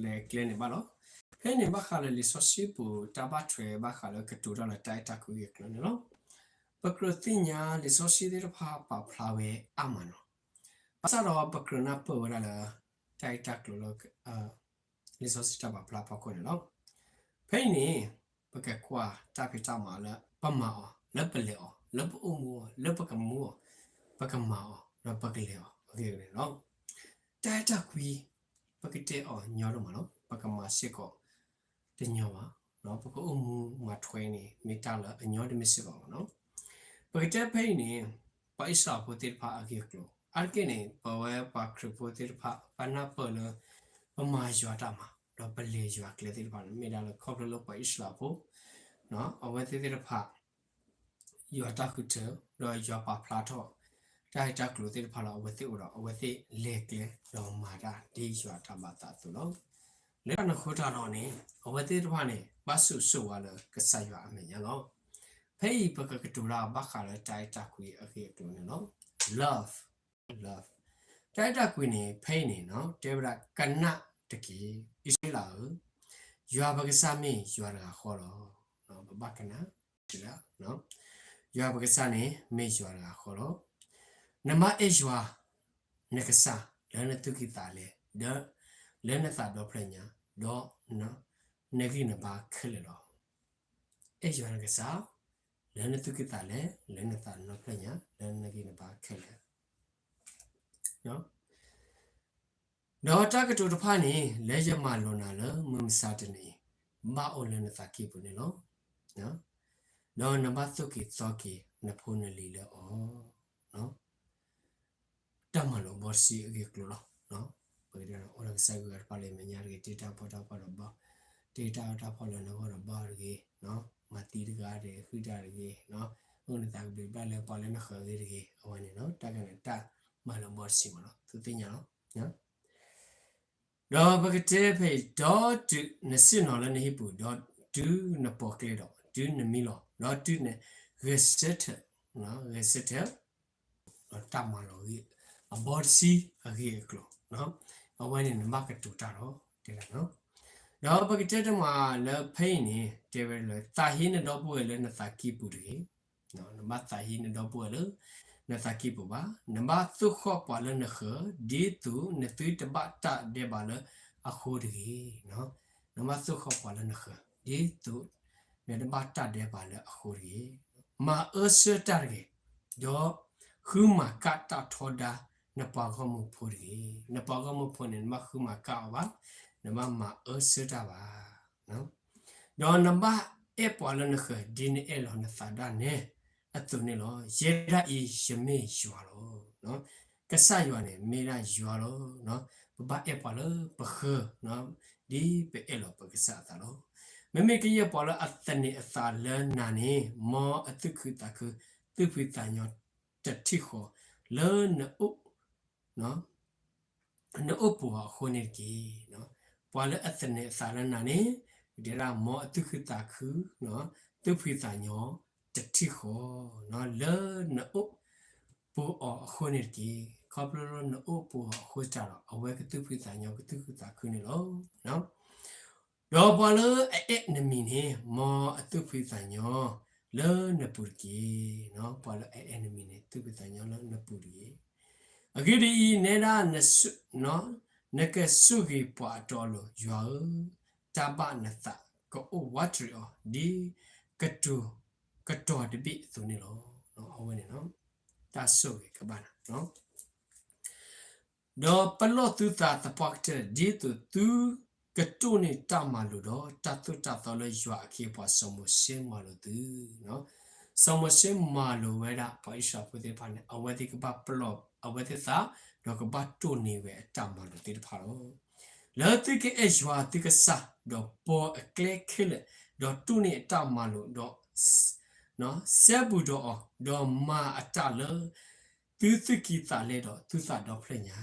လဲၤကျဲန့ၣ်ဘၣ်လီၤ. ဖဲန့ၣ်ဘၣ်ဃးလၢလံာ်စီဆှံပူၤ တၢ်ဘၣ်ထွဲဘၣ်ဃးလၢကတိၤတၢ်လၢတၢ်အဲၣ်တၢ်ကွံအကျိၤန့ၣ်လီၤ. ပကြၢးသ့ၣ်ညါလံာ်စီဆှံသ့ၣ်တဖၣ်ပာ်ဖျါဝဲအါမးနီၤ. ဘၣ်ဆၣ်ဒီးပကြၢးနၢ်ပၢၢ်ဝဲဒၣ်လၢ တၢ်အဲၣ်တၢ်ကွံလၢ လံာ်စီဆှံတၢ်ပာ်ဖျါဖီခိၣ်န့ၣ်လီၤ. ဖဲအံၤန့ၣ် ပကကွၢ်တၢ်ဖံးတၢ်မၤလၢပမၤအီၤ, လၢပလဲၤအီၤ, လၢပအိၣ်မူအီၤ, လၢပကမူအီၤ, ပကမၤအီၤ, ဒီးပကလဲၤအီၤအဂ့ၢ်န့ၣ်လီၤ. တၢ်အဲၣ်တၢ်ကွံ ပကတဲအီၤညီဒိၣ်မးလီၤ. ပကမၤစ့ၢ်ကီးတညီဘၣ်. ပကအိၣ်မူမၤထွဲန့ၣ် မ့ၢ်တၢ်လၢအညီတမ့ၢ်စ့ၢ်ကီးဘၣ်နီၤ. ပကတဲဖဲအံၤန့ၣ် ပှၤအံၣ်စရ့လးဖိသ့ၣ်တဖၣ်အဂ့ၢ်အကျိၤ အါတက့ၢ်န့ၣ် ပဝဲပှၤခရံာ်ဖိသ့ၣ်တဖၣ် ဘၣ်နၢ်ပၢၢ်လၢ ပမၤယွၤတၢ်မၤ ဒီးပလဲၤယွၤကျဲသ့ၣ်တဖၣ်န့ၣ် မ့ၢ်ဒၣ်လၢခီဖျိလၢပှၤအံၣ်စရ့လးဖိ အဝဲသ့ၣ်သ့ၣ်တဖၣ် ယွၤတၢ်ဃုထၢ ဒီးယွၤပာ်ဖျါထီၣ် တၢ်ဂ့ၢ်တၢ်ကျိၤသ့ၣ်တဖၣ်လၢအဝဲသ့ၣ်အိၣ်ဒီး အဝဲသ့ၣ်လဲၤကျဲ ဒီးမၤတၢ်ဒ်ယွၤတၢ်ဘၣ်သးအသိးလီၤ. လၢတၢ်န့ၣ်အဃိတၢ်ဒီးန့ၣ် အဝဲသ့ၣ်တဖၣ်န့ၣ် ဘၣ်ဆိၣ်ဂ့ၤဆိၣ်ဝါလၢကစၢ်ယွၤအမဲာ်ညါလီၤ. ဖဲအံၤပကကတိၤတၢ်ဘၣ်ဃးလၢတၢ်အဲၣ်တၢ်ကွံအဂ့ၢ်အကျိၤန့ၣ်လီၤ. Love, love, တၢ်အဲၣ်တၢ်ကွံန့ၣ် ဖဲအံၤန့ၣ် တဲဝဲဒၣ် ကနၣ်တက့ၢ် အံၣ်စရ့လးဧၢ, ယွၤပကစၢ်မ့ၢ်ယွၤတဂၤဃီလီၤ. ပဘၣ်ကနၣ် ယွၤပကစၢ်န့ၣ် မ့ၢ်ယွၤတဂၤဃီလီၤ. နဘၣ်အဲၣ်ယွၤ နကစၢ် လၢနသူၣ်ကံၢ်သးလဲ, လၢနသးဒီဖျၢၣ်ညါ, ဒီး နဂံၢ်နဘါခဲလၢာ်လီၤ. အဲၣ်ယွၤနကစၢ် လၢနသူၣ်ကံၢ်သးလဲ, လၢနသးဒီဖျၢၣ်ညါ, လၢနဂံၢ်နဘါခဲလၢာ် ဒီးတၢ်ကတိၤတဖၣ်န့ၣ် လၢယမၤလိာ်နၤလၢမုၢ်မဆါတနံၤအံၤ ဘၣ်အိၣ်လၢနသးကံၢ်ပူၤန့ၣ်လီၤ. ဒီးနဘၣ်သိၣ်က့ၤသီက့ၤနဖိနလံၤလၢအီၤ တၢ်မၤလိာ်အဘီတဆံအဂ့ၢ်အကျိၤလီၤ. ပကတဲအိၣ်ဒီးကစၢ်ဂုၤဂၤတဖၣ်လၢမဲာ်ညါတဂ့ၤ, တ့တၢ်ဖီတၢ်ဖီဒီးဘီ, တ့တၢ်အၢတၢ်ဖီလၢနဂီၢ်ဒီးဘီတဂ့ၤ, မၤသံတဂၤတဂ့ၤ, ဃုတၢ်တဂ့ၤ, အိၣ်နသးကဘျံးဘၣ်လၢပှၤလၢနဃၢၤအဂ့ၢ်တဂ့ၤ, အဝဲန့ၣ် တၢ်ကန့ၣ်တၢ်မၤလိာ်အဘီတဆံမးလီၤ. သုသ့ၣ်ညါလီၤ. ဒီးပကတဲဖဲအံၤ ဒီးတုၤနဆ့ၣ်နီၤလၢနဟံၣ်ပူၤ, ဒီးတုၤနပိာ်ကျဲဒီး, တုၤနမံလီၤ, ဒီးတုၤနဂဲၤဆၢထၢၣ်, ဂဲၤဆၢထၢၣ် ဒီးတၢ်မၤလိာ်အဂ့ၢ် အဘီတဆံအဂ့ၢ်အကျိၤ, အဝဲန့ၣ်နဘၣ်ကတိၤတၢ်လီၤ. တဲဒၣ်, ဒီးပကတဲတမးလၢဖဲအံၤန့ၣ် တဲဝဲလၢ သးဟ့နဒီပုၢ်ဝဲၢ်လၢနသးကံၢ်ပူၤတဂ့ၤ. နဘၣ်သးဟ့နဒီပုၢ်ဝဲၢ်လၢ နသးကံၢ်ပူၤဘၣ်. နဘၣ်သိၣ်ဃီၣ်ပှၤလၢနဃၢၤ ဒ်သိးနသုတဘၣ်တၢ်ဒဲးဘးလၢအဃိတဂ့ၤ. နဘၣ်သိၣ်ဃီၣ်ပှၤလၢနဃၢၤ ဒ်သိး နတဘၣ်တၢ်ဒဲးဘးလၢအဃိတဂ့ၤ. မၤအၢဆၢတၢ်တဂ့ၤ, ဒီးဃုမၤကၣ်တၢ်ထီဒါနပှၤဂီၢ်မုၢ်ဖိတဂ့ၤ. နပှၤဂီၢ်မုၢ်ဖိန့ၣ် နဘၣ်ဃုမၤကၣ်အီၤဘၣ်, နဘၣ်မၤအၢဆၢတၢ်ဘၣ်. ဒီးနဘၣ်အဲၣ်ပှၤလၢနဃၢၤ ဒ်နအဲၣ်လီၤနသးဒၣ်နဲအသိးန့ၣ်လီၤ. ယဲဒၣ်အံၤယမ့ၢ်ယွၤလီၤ. ကစၢ်ယွၤန့ၣ် မ့ၢ်ဒၣ်ယွၤလီၤ. ပဘၣ်အဲၣ်ပှၤလၢပဃၢၤ ဒ်ပအဲၣ်လီၤပကစၢ်အသးလီၤ. မ့မ့ၢ်ကယဲၢ်ပှၤလၢအသန့ၤအသးလၢနၤန့ၣ် မ်အသူၣ်ခုသးခု သူၣ်ဖှံသးညီတထံၣ်ဃီ လၢနအိၣ် နအိၣ်ပူၤအီၤအဃိန့ၣ်တက့ၢ်. ပှၤလၢအသန့ၤအသးလၢနၤန့ၣ် ကတဲဒၣ်မ်အသူၣ်ခုသးခု သူၣ်ဖှံသးညီတထံၣ်ဃီ လၢနအိၣ်ပူၤအီၤအဃိန့ၣ်တက့ၢ်. ခီဖျိလၢနအိၣ်ပူၤအီၤအဃိတၢ်ဒီး အဝဲကသူၣ်ဖှံသးညီ ကသူၣ်ခုသးခုန့ၣ်လီၤ. ဒီးပှၤလၢအအဲၣ်နမံၤန့ၣ် မ်အသူၣ်ဖှံသးညီလၢနပူၤတက့ၢ်. ပှၤလၢအအဲၣ်နမံၤန့ၣ် သူၣ်ဖှံသးညီလၢနပူၤတက့ၢ်. အဂ့ၢ်ဒ်အံၤ, နဲဒၣ် နကဆိၣ်ဂ့ၤပှၤအတီအလိၤ, ယွၤဧၢ, တၢ်ဘၣ်နသးကအိၣ်ဝးတရံးအီၤ ဒ်ကတိၤကတီၤတဘ့ၣ်အသိးန့ၣ်လီၤ. အဝဲန့ၣ် တၢ်ဆိၣ်ဂ့ၤကဘၣ်နၤ ဒီးပလီၢ်သုသးသပှၢ်ကတၢၢ် ဒ်သိးသုကတိၢ်န့ၢ်တၢ်မၤလိာ်ဒီး တၢ်သိၣ်တၢ်သီလၢယွၤအခ့အပှၤစီၤမိၤၡ့မၤလိာ်သု, စီၤမိၤၡ့မၤလိာ်ဝဲဒၣ် ပှၤအံၣ်စရ့လးဖိသ့ၣ်တဖၣ်န့ၣ် အဝဲသ့ၣ်ကဘၣ်ပလီၢ်အဝဲသ့ၣ်သး ဒီးကဘၣ်တိၢ်န့ၢ်ဝဲအတၢ်မၤလိာ်သ့ၣ်တဖၣ်လီၤ. လၢသုကအဲၣ်ယွၤသုကစၢ်, ဒီးပိာ်အကျဲခဲလၢာ်, ဒီးတိၢ်န့ၢ်အတၢ်မၤလိာ်, ဒီး စဲဘူးဒီးအီၤ, ဒီးမၤအတၢ်လၢ သုသူၣ်ကံၢ်သးလဲဒီးသုသးဒီဖျၢၣ်ညါ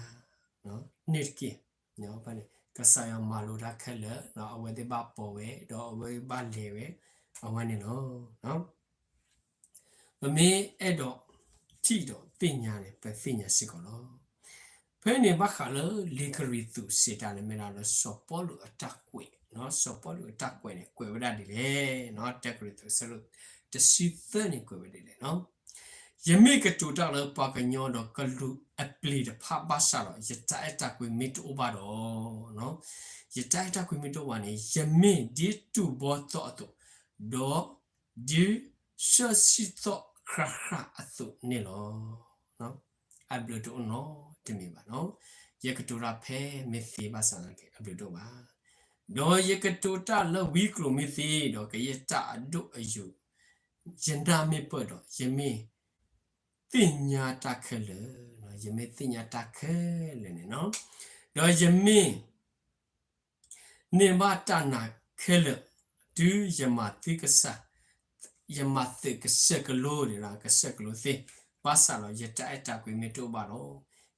န့ၣ်တက့ၢ်. ကစၢ်ယွၤမၤလိာ်တၢ်ခဲလၢာ်, အဝဲသ့ၣ်ဘၣ်ပိာ်ဝဲ, ဒီးအဝဲဘၣ်လဲၤဝဲ, အဝဲန့ၣ်လီၤ. ပမ့ၢ်အဲၣ်ဒိးထံၣ်ဒီးသ့ၣ်ညါန့ၣ် ပသ့ၣ်ညါစ့ၢ်ကီးလီၤ. ဖဲန့ၣ်ဘၣ်ဃးလၢလံာ်ကရံၣ်သူးစံးတၢ်န့ၣ် မ့ၢ်ဒၣ်လၢစီၤပီလူးအတၢ်ကွဲး, စီၤပီလူးအတၢ်ကွဲးန့ၣ် ကွဲးဝဲဒၣ်ဒ်လဲၣ်, တၢကရံၣ်သူးအဆၢဒိၣ်တဆံသၢန့ၣ် ကွဲးဝဲဒ်လဲၣ်. ယမ့ၢ်ကတိၤတၢ်လၢပှၤကညီဒီးကလူးအပျ့ၤတဖၣ်ဘၣ်ဆၣ်ဒီး ယတၢ်အဲၣ်တၢ်ကွံမ့ၢ်တအိၣ်ဘၣ်ဒီး, ယတၢ်အဲၣ်တၢ်ကွံမ့ၢ်တအိၣ်ဘၣ်န့ၣ် ယမ့ၢ်ဒ်တူၢ်ဘီသီအသိး, ဒီး ဒ်ဆၢဆံသီခရးခရးအသိးန့ၣ်လီၤ. အဘျုးတအိၣ်နီတမံၤဘၣ်နီၤ. ယကတိၤတၢ်ဖဲမ့ၢ်သ့ဘၣ်ဆၣ်သနာ်က့ အဘျုးတအိၣ်ဘၣ်. ဒီးယကတိၤတၢ်လၢဝံကျိၤမ့ၢ်သ့, ဒီးကယဲၢ်တၢ်အဒိၣ်အယိာ် ယနၢ်မ့ၢ်ပၢၢ်ဒီး ယမ့ၢ်သ့ၣ်ညါတၢ်ခဲလၢာ်, ယမ့ၢ်သ့ၣ်ညါတၢ်ခဲလၢာ်န့ၣ်နီၤ. ဒီးယမ့ၢ် န့ၢ်ဘၣ်တၢ်နာ်ခဲလၢာ်, တုၤယမၤသုကစၢ်, ယမၤသုးကစၢၢ်ကလိ, ကစၢၢ်ကလိသ့, ဘၣ်ဆၣ်ဒီးယတၢ်အဲၣ်တၢ်ကွံမ့ၢ်တအိၣ်ဘၣ်ဒီး,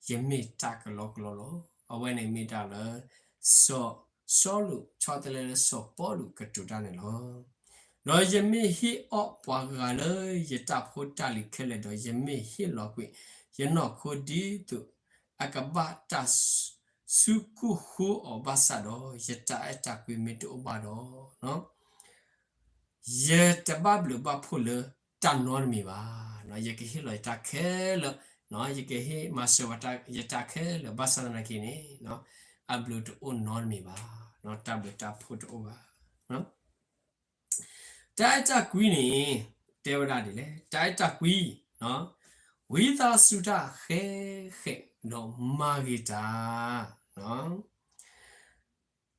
ယမ့ၢ်တၢ်ကလီကလီလီၤ. အဝဲန့ၣ်မ့ၢ်တၢ်လၢ စီၤ, စီလူးဆီတလဲလၢစီၤပီလူးကတိၤတၢ်န့ၣ်လီၤ. ဒီးယမ့ၢ်ဟ့ၣ်အီၣ်ပှၤဂၤလၢယတၢ်ဖိတၢ်လံၤခဲလၢာ်, ဒီးယမ့ၢ်ဟ့ၣ်လီၤကွံာ်ယနီၢ်ခိဒ်သိး အကဘၣ်တၢ် ဆူကိၢ်ဃိအီၤဘၣ်ဆၣ်ဒီး, ယတၢ်အဲၣ်တၢ်ကွံမ့ၢ်တအိၣ်ဘၣ်ဒီး, ယတဘၣ်ဘျုးဘၣ်ဖှိၣ်လၢတၢ်နီတမံၤဘၣ်. ယကဟ့ၣ်လီၤယတၢ်ခဲလၢာ်, ယကဟ့ၣ်မၤစၢၤဝဲယတၢ်ခဲလၢာ်, ဘၣ်ဆၣ်သနာ်က့န့ၣ်, အဘျုးတအိၣ်နီတမံၤဘၣ်, တၢ်ဘျုးတၢ်ဖှိၣ်တအိၣ်ဘၣ်. တၢ်အဲၣ်တၢ်ကွံန့ၣ် တဲဝဲဒၣ်ဒ်လဲၣ်, တၢ်အဲၣ်တၢ်ကွံ, ဝံသးစူၤတၢ်ဃဲဃဲးဒီးမၤဂ့ၤတၢ်.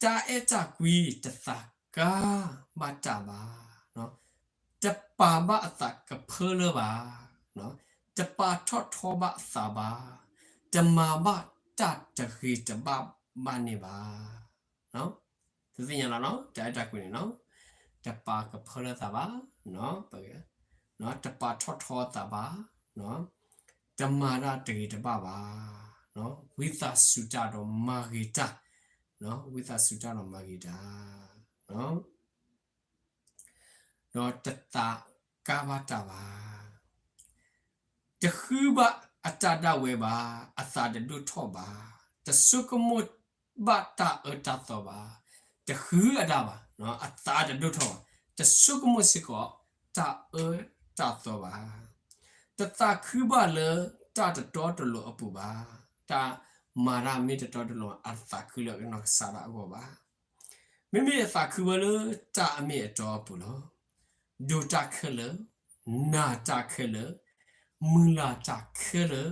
တၢ်အဲၣ်တၢ်ကွံတသးကါဘၣ်တၢ်ဘၣ်, တပာ်ဘၣ်အသးကဖၢလၢဘၣ်, တပာ်ထီၣ်ထီဘၣ်အသးဘၣ်, တမၤဘၣ်တၢ်တဂ့ၤတဘၣ်ဘၣ်န့ၣ်ဘၣ်. သုသ့ၣ်ညါလီၤနီၤ, တၢ်အဲၣ်တၢ်ကွံန့ၣ်နီၤ, တပာ်ကဖၢလၢသးဘၣ်, တပာ်ထီၣ်ထီသးဘၣ်, တမၤတၢ်တဂ့ၤတဘၣ်ဘၣ်, ဝံသးစူၤတၢ်ဒီးမၤဂ့ၤတၢ်, ဝံသးစူၤတၢ်ဒီးမၤဂ့ၤတၢ်, ဒီးတသးကါဘၣ်တၢ်ဘၣ်. တဃုဘၣ်အတၢ်ဒၣ်ဝဲဘၣ်, အသးတဒိၣ်ထီၣ်ဘၣ်, တဆိကမိၣ်ဘၣ်တၢ်အၢတၢ်သီဘၣ်, တဃုအတၢ်ဘၣ်, အသးတဒိၣ်ထီၣ်ဘၣ်, တဆိကမိၣ်စ့ၢ်ကီး တၢ်အၢတၢ်သီဘၣ်, တသးခုဘၣ်လၢတၢ်တတီတလိၤအပူၤဘၣ်, တၢ်မၤတၢ်မ့ၢ်တတီတလိၤ အတသးခုလၢအကနီၢ်ကစၢ်ဒၣ်အဂီၢ်ဘၣ်. မ့မ့ၢ်အသးခုဝဲလၢတၢ်အမ့ၢ်အတီအပူၤလီၤ. ဒိးတၢ်ခဲလၢာ်, နာ်တၢ်ခဲလၢာ်, မုၢ်လၢ်တၢ်ခဲလၢာ်,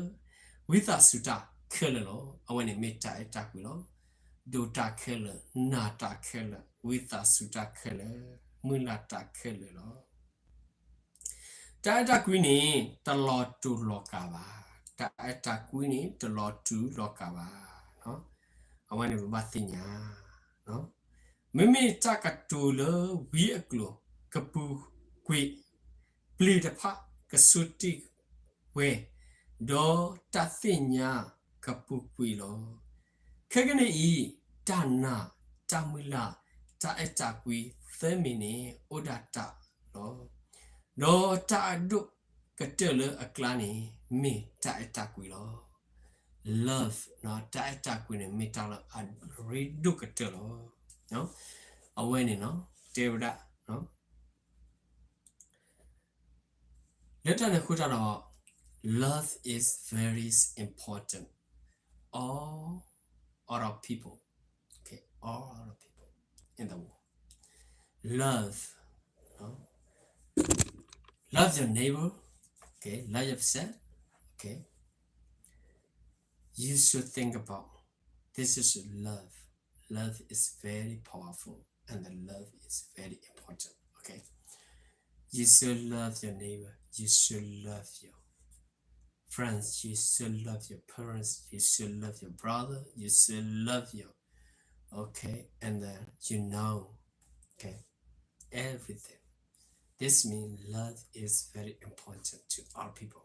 ဝံသးစူၤတၢ်ခဲလၢာ်လီၤ. အဝဲန့ၣ်မ့ၢ်တၢ်အဲၣ်တၢ်ကွံလီၤ. ဒိးတၢ်ခဲလၢာ်, နာ်တၢ်ခဲလၢာ်, ဝံသးစူၤတၢ်ခဲလၢာ်, မုၢ်လၢ်တၢ်ခဲလၢာ်လီၤ. တၢ်အဲၣ်တၢ်ကွံန့ၣ် တလီၤတူာ်လီၤကာ်ဘၣ်. တၢ်အဲၣ်တၢ်ကွံန့ၣ် တလီၤတူာ်လီၤကာ်ဘၣ်. အဝဲန့ၣ်ပဘၣ်သ့ၣ်ညါ, မ့မ့ၢ်တၢ်ကတိၤလၢဝံအကျိၤ ကပူၤကွံာ်, ပျ့ၤတဖၣ်ကဆိတ့ၢ်ဝဲ, ဒီးတၢ်သ့ၣ်ညါကပူၤကွံာ်လီၤ. ခဲကနံၣ်အံၤ, တၢ်နာ်, တၢ်မုၢ်လၢ်, တၢ်အဲၣ်တၢ်ကွံသၢမံၤန့ၣ် အိၣ်ဒၣ်တၢ်လီၤ. ဒီးတၢ်အဒိၣ်ကတၢၢ်လၢအကျါန့ၣ် မ့ၢ်တၢ်အဲၣ်တၢ်ကွံလီၤ. Love, တၢ်အဲၣ်တၢ်ကွံန့ၣ် မ့ၢ်တၢ်လၢအရ့ဒိၣ်ကတၢၢ်လီၤ. အဝဲန့ၣ်နီၤ တဲဝဲဒၣ် လၢတၢ်န့ၣ်အဃိတၢ်ဒီး love is very important all, all of people, okay, all of people in the world. Love, love your neighbor, okay, love yourself, okay. You should think about, this is love. Love is very powerful, and the love is very important. Okay, you should love your neighbor. You should love your friends. You should love your parents. You should love your brother. You should love your, okay, and then you know, okay, everything. This means love is very important to our people.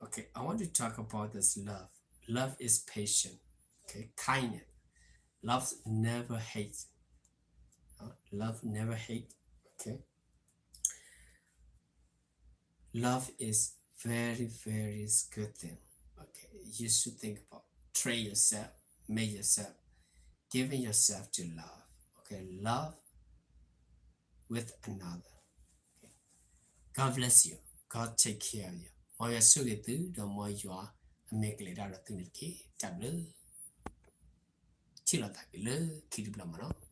Okay, I want to talk about this love. Love is patient, okay, kindness. Love never hate. Uh, love never hate. Okay. Love is very, very good thing. Okay, you should think about. train yourself, make yourself, giving yourself to love. Okay, love with another. Okay. God bless you. God take care of you. မ်ယွၤဆိၣ်ဂ့ၤသု ဒီးမ်ယွၤအမဲာ်ကလဲၤတၢ်ဒီးသုန့ၣ်တက့ၢ်. တၢ်ဘျုး. ထံၣ်လိာ်သးက့ၤလၢခံတဘျီမးနီၤ.